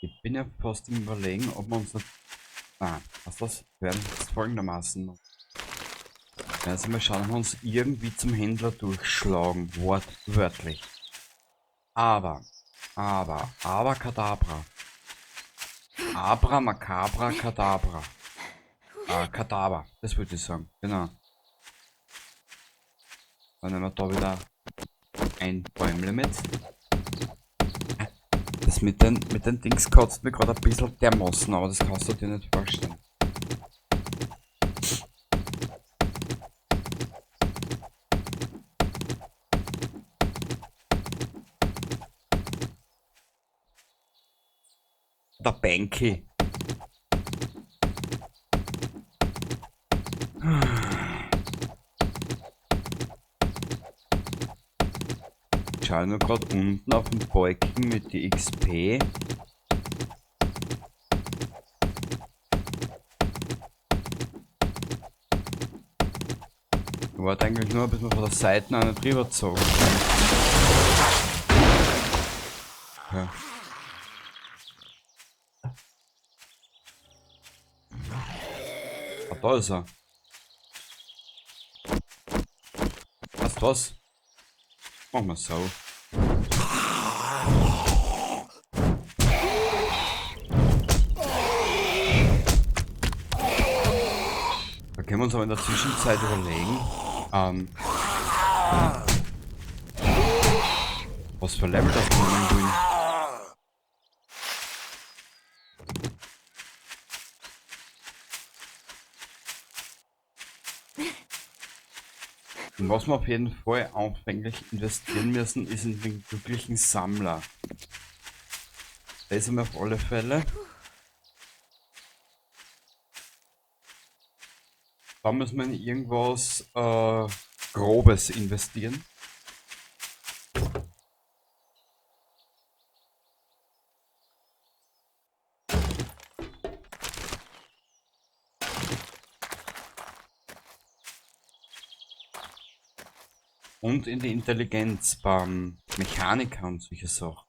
Ich bin ja fast im Überlegen, ob wir uns nicht. Ah, was das? Wir werden jetzt folgendermaßen noch. Also mal schauen, ob wir uns irgendwie zum Händler durchschlagen, wortwörtlich. Aber, Kadabra. Abra, Makabra, Kadabra. Kadaver, das würde ich sagen, genau. Dann nehmen wir da wieder ein Bäumle mit. Das mit den Dings kotzt mir gerade ein bisschen dermaßen, aber das kannst du dir nicht vorstellen. Der Banky. Ich schaue nur gerade unten auf den Balken mit die XP. Ich warte eigentlich nur, bis wir von der Seite einer drüber gezogen. Ja. Ah, da ist er. Weißt du was? Machen wir so. Da können wir uns aber in der Zwischenzeit überlegen, was für Level das wir nehmen wollen. Und was wir auf jeden Fall anfänglich investieren müssen, ist in den glücklichen Sammler. Das haben wir auf alle Fälle. Da müssen wir in irgendwas Grobes investieren. Und in die Intelligenz beim Mechaniker und solche Sachen.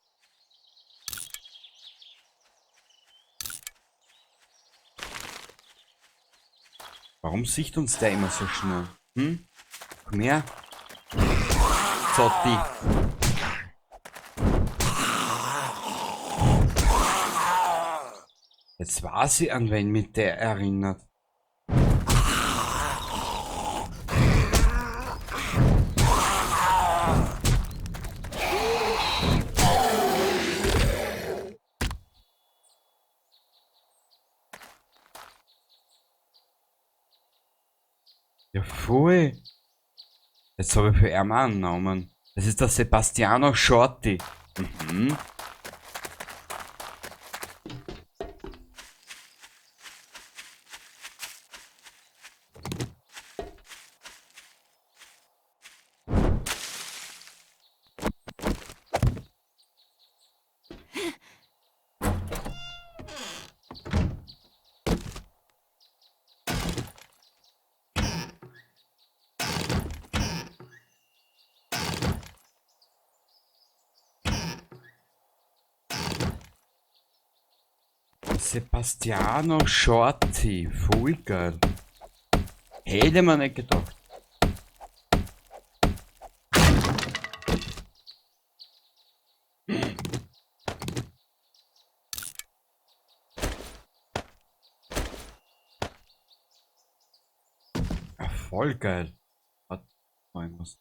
Warum sieht uns der immer so schnell? Hm? Komm her. Zotti. Jetzt weiß ich, an wen mich der erinnert. Ja, voll. Jetzt habe ich für ihn auch einen Namen. Das ist der Sebastiano Shorty. Mhm. Sebastiano Shorty, voll geil. Hätte man nicht gedacht. Ja, voll geil. Warte, was.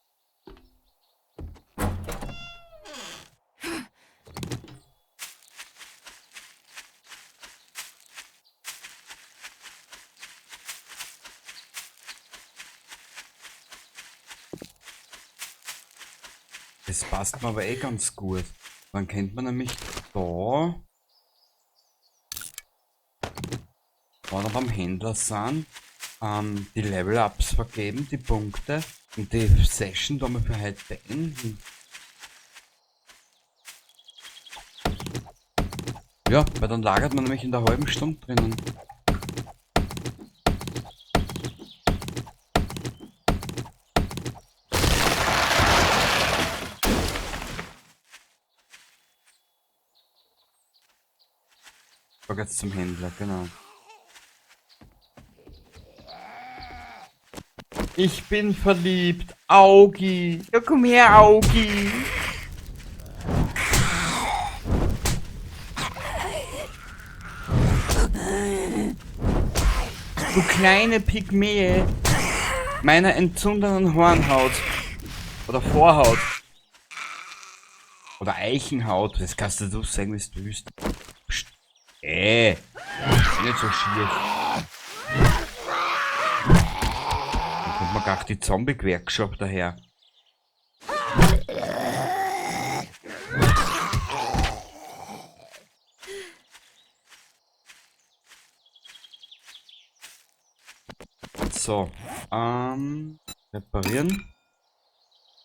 Das passt mir aber eh ganz gut. Dann kennt man nämlich da, wo wir beim Händler sind, die Level-Ups vergeben, die Punkte und die Session da wir für heute beenden. Ja, weil dann lagert man nämlich in der halben Stunde drinnen. geht's zum Händler, genau. Ich bin verliebt. Augi. Ja, komm her, Augi. Du kleine Pygmäe meiner entzündeten Hornhaut. Oder Vorhaut. Oder Eichenhaut. Das kannst du sagen, wie du willst. Psst. Nicht so schier. Dann kommt mir gar die Zombie-Workshop daher. So, reparieren.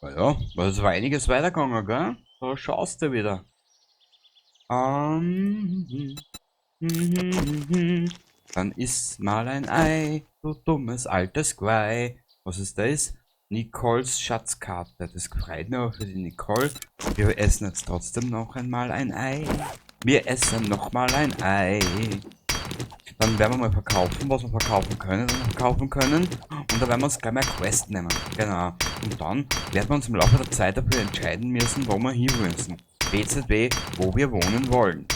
Ja, weil es war einiges weitergegangen, gell? Da schaust du wieder. Dann isst mal ein Ei, du dummes altes Gwei. Was ist das? Nicoles Schatzkarte. Das freut mich aber für die Nicole. Wir essen jetzt trotzdem noch einmal ein Ei. Wir essen nochmal ein Ei. Dann werden wir mal verkaufen, was wir verkaufen können, was wir verkaufen können. Und dann werden wir uns gleich mal Quest nehmen. Genau. Und dann werden wir uns im Laufe der Zeit dafür entscheiden müssen, wo wir hin müssen. BZB, wo wir wohnen wollen.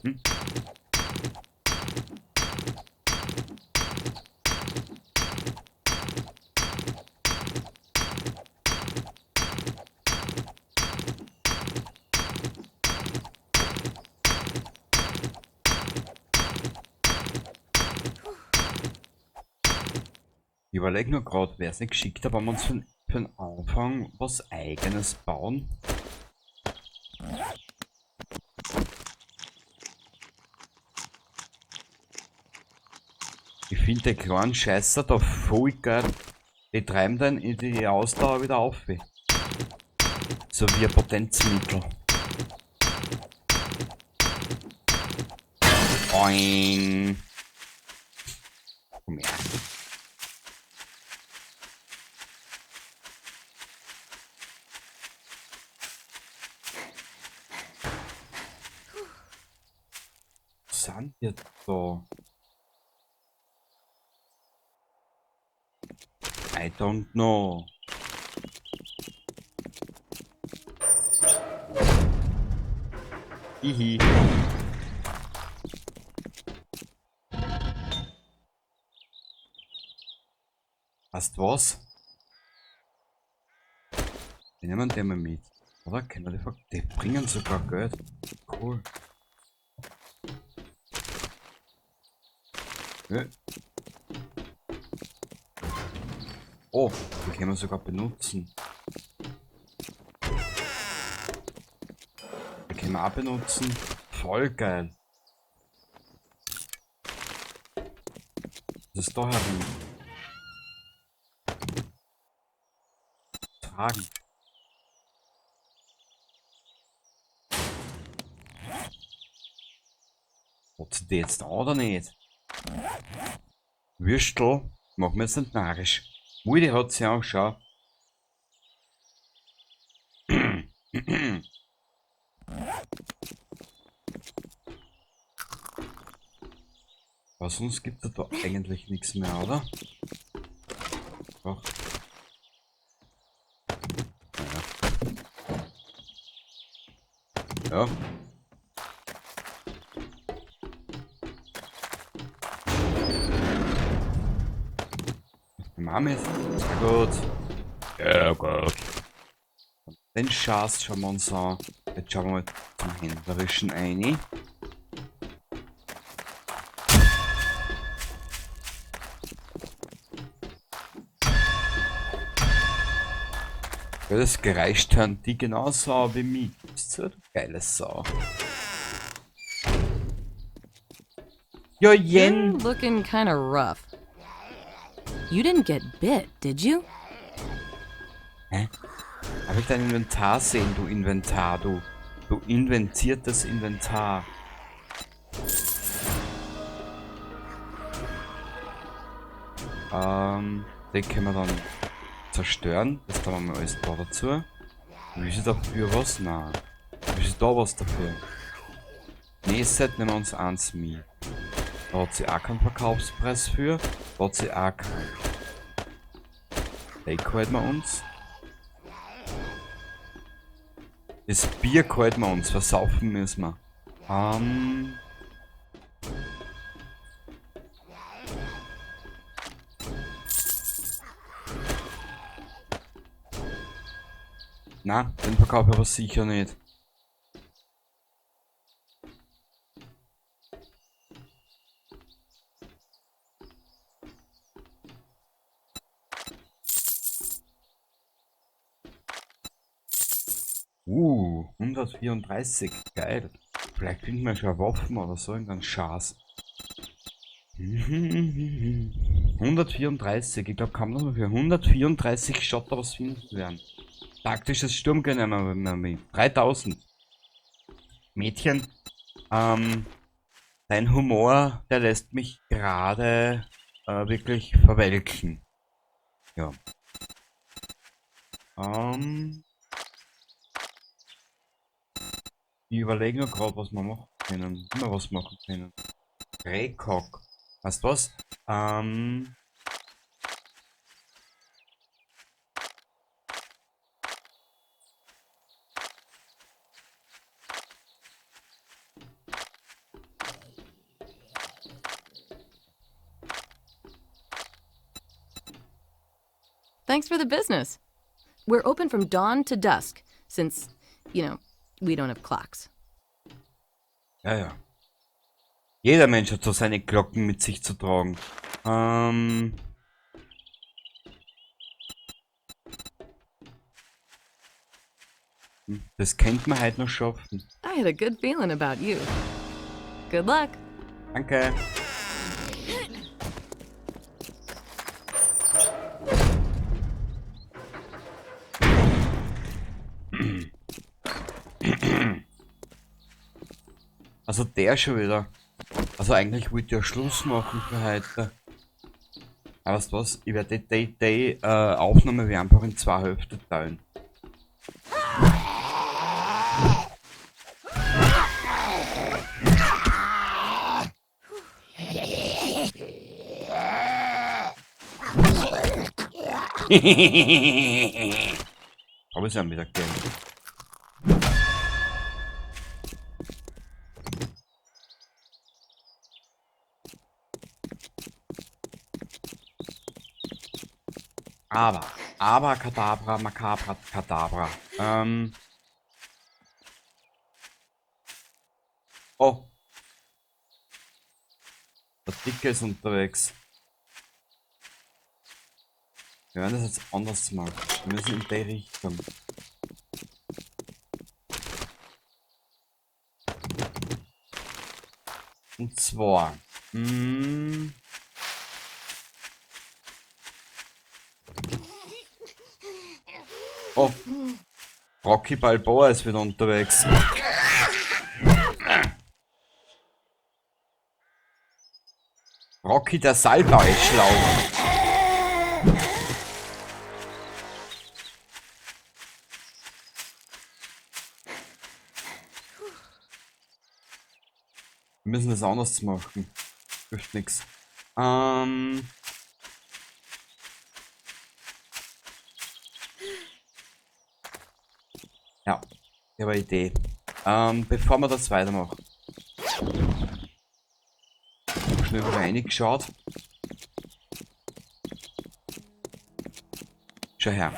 Hm? Ich überleg nur grad, wär's nicht geschickter, wenn wir uns für den Anfang was Eigenes bauen? Ich find die kleinen Scheißer da voll geil. Die treiben dann in die Ausdauer wieder auf. So wie ein Potenzmittel. Boing. Komm her. Sind wir da? I don't know. Hihi. Weißt du was? Wir nehmen den mal mit. Oder? Können wir die die bringen sogar Geld. Cool. Ja. Oh, die können wir sogar benutzen. Die können wir auch benutzen. Voll geil. Was ist da herum? Tragen. Hat sie die jetzt da oder nicht? Würstel, machen wir jetzt nicht narrisch. Multi hat sie auch schon. Aber sonst gibt es da eigentlich nichts mehr, oder? Doch. Ja. Ja. Mami, sehr gut. Sehr gut. Den Schatz schauen wir uns an. Jetzt schauen wir mal zum Händlerischen ein. Ja, das Geräusch hören die genauso wie mich. Das ist so eine geile Sau. Ja, Jen. You're looking kind of rough. You didn't get bit, did you? Hä? Hab ich dein Inventar sehen, du Inventar, du. Du inventiertes Inventar. Den können wir dann zerstören. Das tun wir mal alles da dazu. Will sie dafür was? Nein. Will sie da was dafür? Nächstes nehmen wir uns eins mit. Da hat sie auch keinen Verkaufspreis für. Da hat sie auch keinen. Den halten wir uns. Das Bier halten wir uns, versaufen müssen wir. Na, den verkaufe ich aber sicher nicht. 134, geil. Vielleicht finden wir schon Waffen oder so in den Schaß. 134, ich glaub kaum, dass wir für 134 Schotter was finden werden. Taktisches Sturmgewehr nehmen wir mit. 3000. Mädchen, dein Humor, der lässt mich gerade wirklich verwelken. Ja. Ich überlege noch grad, was wir machen können. Immer was machen können. Rehkock. Weißt du was? Thanks for the business. We're open from dawn to dusk, since, we don't have clocks. Ja, ja. Jeder Mensch hat so seine Glocken mit sich zu tragen. Das könnte man heute noch schaffen. I had a good feeling about you. Good luck. Danke. Also der schon wieder. Also eigentlich wollte ich ja Schluss machen für heute. Aber weißt du was? Ich werde die Aufnahme wir einfach in zwei Hälften teilen. Hab ich's ja wieder gegeben. Aber, Abracadabra, Macabra, Kadabra. Oh. Der Dicke ist unterwegs. Wir werden das jetzt anders machen. Wir müssen in die Richtung. Und zwar. Oh. Rocky Balboa ist wieder unterwegs. Rocky der Salbei-Schlauch. Wir müssen das anders machen. Hilft nix. Ja, ich habe eine Idee. Bevor wir das weitermachen. Schnell reingeschaut. Schau her.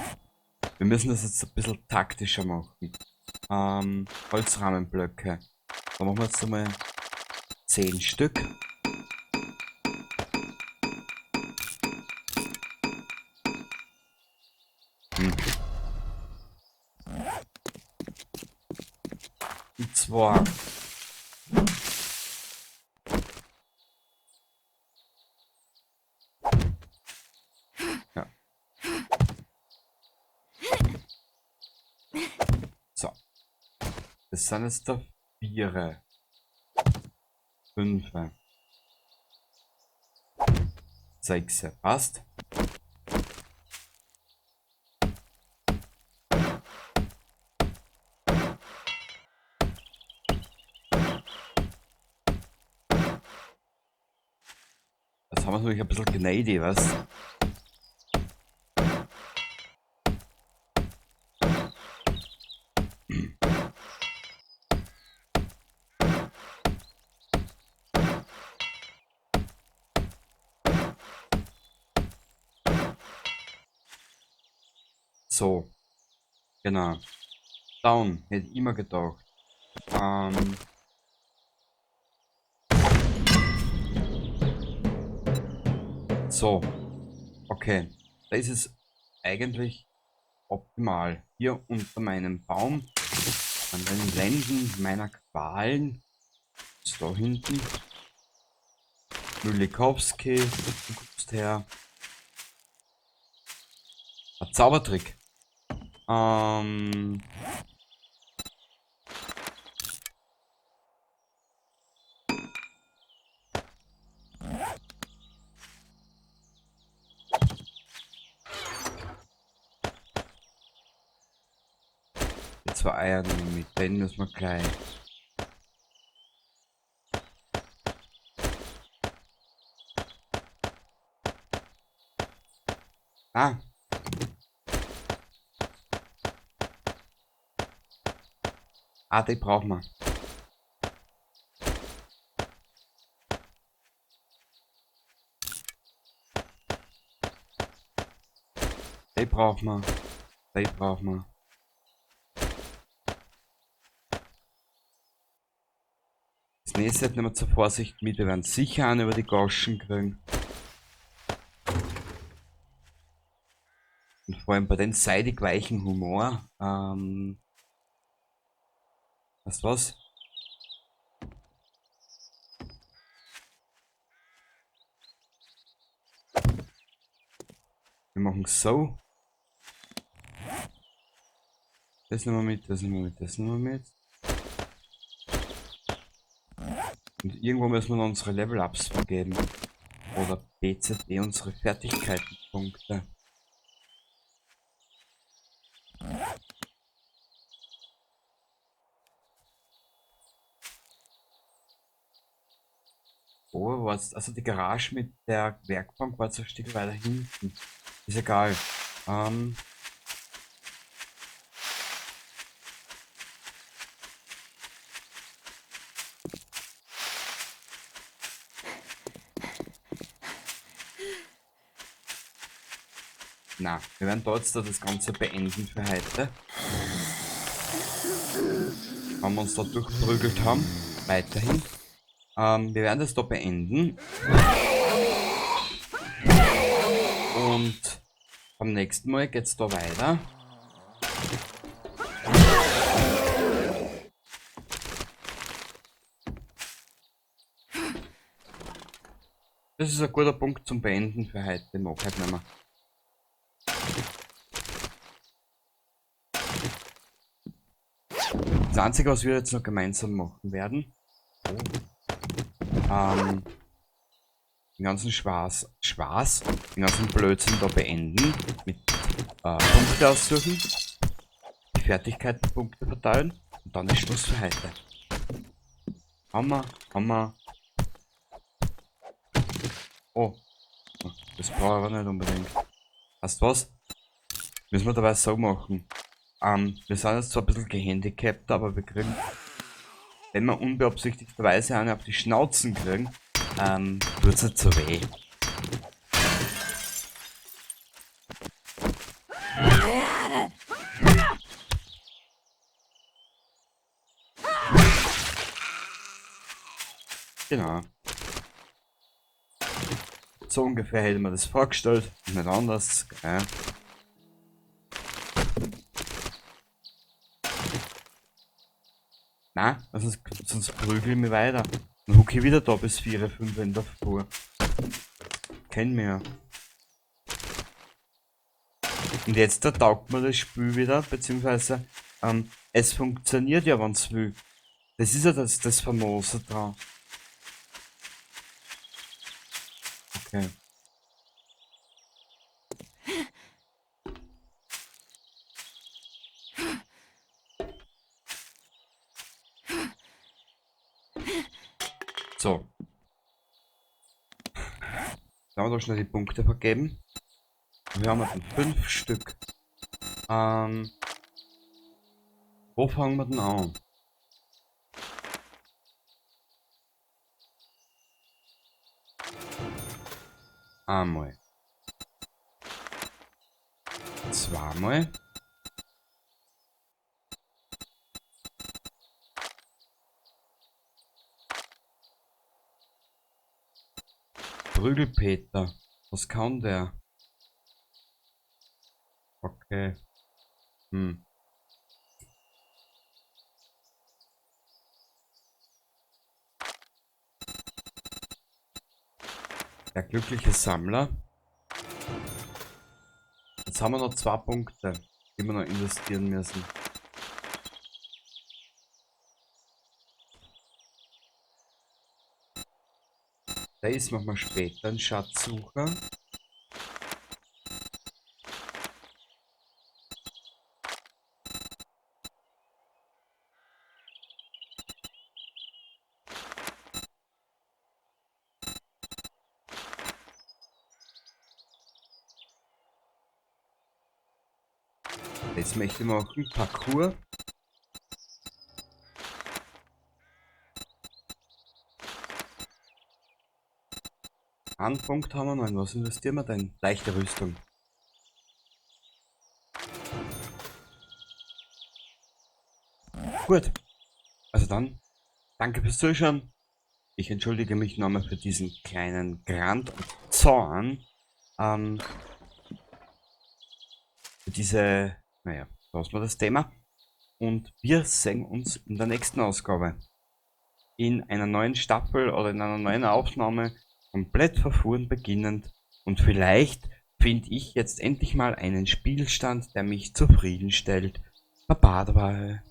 Wir müssen das jetzt ein bisschen taktischer machen. Holzrahmenblöcke. Da machen wir jetzt einmal 10 Stück. Und zwar ja. So. Das sind jetzt da 4. 5. 6. Passt. Sind wir natürlich ein bisschen gnädig, weißt? So, genau. Down, hätte ich immer gedacht. So, okay. Da ist es eigentlich optimal. Hier unter meinem Baum, an den Wänden meiner Qualen, ist da hinten. Mühlikowski, du kommst her. Ein Zaubertrick. Die 2 Eier nehmen wir mit, den müssen wir gleich. Ah. Ah, die brauchen wir. Die brauchen wir. Die brauchen wir. Das nächste nehmen wir zur Vorsicht mit. Wir werden sicher einen über die Goschen kriegen. Und vor allem bei den seidig weichen Humor. Weißt du was? Wir machen so. Das nehmen wir mit, das nehmen wir mit, das nehmen wir mit. Und irgendwo müssen wir noch unsere Level-Ups vergeben. Oder BZD, unsere Fertigkeitenpunkte. Oh, was? Also die Garage mit der Werkbank war so ein Stück weiter hinten. Ist egal. Na, wir werden da jetzt das Ganze beenden für heute. Wenn wir uns da durchprügelt haben, weiterhin. Wir werden das da beenden. Und beim nächsten Mal geht's da weiter. Das ist ein guter Punkt zum Beenden für heute. Ich mag halt nicht mehr. Das Einzige, was wir jetzt noch gemeinsam machen werden, den ganzen Spaß, den ganzen Blödsinn da beenden, mit Punkte aussuchen, die Fertigkeitenpunkte verteilen und dann ist Schluss für heute. Hammer, Hammer. Oh, das brauche ich aber nicht unbedingt. Weißt du was? Müssen wir dabei so machen. Wir sind jetzt zwar ein bisschen gehandicapt, aber wir kriegen, wenn wir unbeabsichtigterweise eine auf die Schnauzen kriegen, tut's nicht so weh. Genau. So ungefähr hätte man das vorgestellt, nicht anders. Gell? Nein, sonst prügel ich mich weiter. Dann huck ich wieder da bis 4, 5 in der Früh. Kenn mich ja. Und jetzt da taugt mir das Spiel wieder, beziehungsweise es funktioniert ja, wenn's will. Das ist ja das Famose dran. Okay. So. Werden wir da schnell die Punkte vergeben. Wir haben dann 5 Stück. Wo fangen wir denn an? Einmal. Zweimal. Prügelpeter. Was kann der? Okay. Der glückliche Sammler. Jetzt haben wir noch 2 Punkte, die wir noch investieren müssen. Das machen wir später, einen Schatzsucher. Jetzt möchte ich machen Parkour. Einen Punkt haben wir noch. In was investieren wir denn? Leichte Rüstung. Gut. Also dann, danke fürs Zuschauen. Ich entschuldige mich nochmal für diesen kleinen Grant und Zorn. Für diese, naja, lassen wir das Thema. Und wir sehen uns in der nächsten Ausgabe. In einer neuen Staffel oder in einer neuen Aufnahme. Komplett verfuhren beginnend. Und vielleicht finde ich jetzt endlich mal einen Spielstand, der mich zufriedenstellt. Baba dabei.